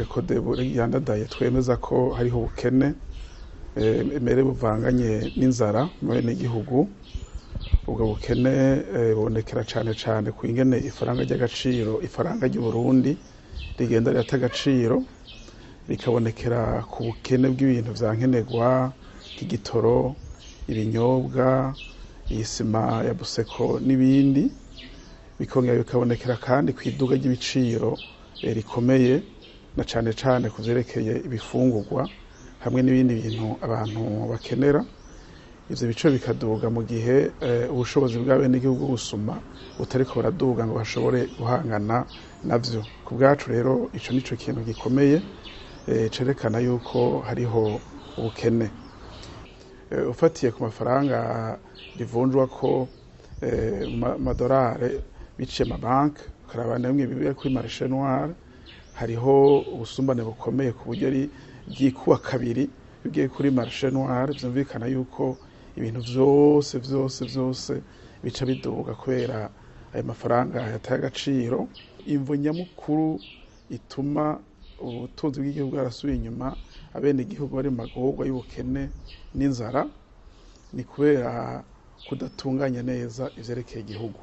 Umugambwe CODEBU yandadaye twemeza ko hariho ubukene mbere buvanganye n'inzara mu benegihugu. Ubwo bukene bubonekera cane cane ku ingene ifaranga ry'agaciro, ifaranga ry'Uburundi rigenda rirata agaciro, rikabonekera ku bukene bw'ibintu vya nkenerwa nk'igitoro, ibinyobwa, isima ya buseko n'ibindi. Bikongera bikabonekera kandi kw'iduga ry'ibiciro rikomeye, na cane cane ku vyerekeye ibifungurwa hamwe n'ibindi bintu abantu bakenera. Ivyo biciro bikaduga mu gihe ubushobozi bw'abenegihugu gusuma butariko buraduga ngo bashobore guhangana navyo. Ku bwacu rero ico nico kintu gikomeye cerekana yuko hariho ubukene. Ufatiye ku mafaranga rivunjwako amadorari biciye amabanki, ukaraba namwe bibera kuri marché noir, hariho ubusumbane bukomeye ku buryo ryikuba kabiri bigiye kuri marché noir. Vyumvikana yuko ibintu vyose vyose vyose bica biduga kubera ayo mafaranga yataye agaciro. Imvo nyamukuru ituma ubutunzi bw'igihugu bwarasubiye inyuma, abenegihugu bari mu magorwa y'ubukene n'inzara, ni kubera kudatunganya neza ivyerekeye igihugu.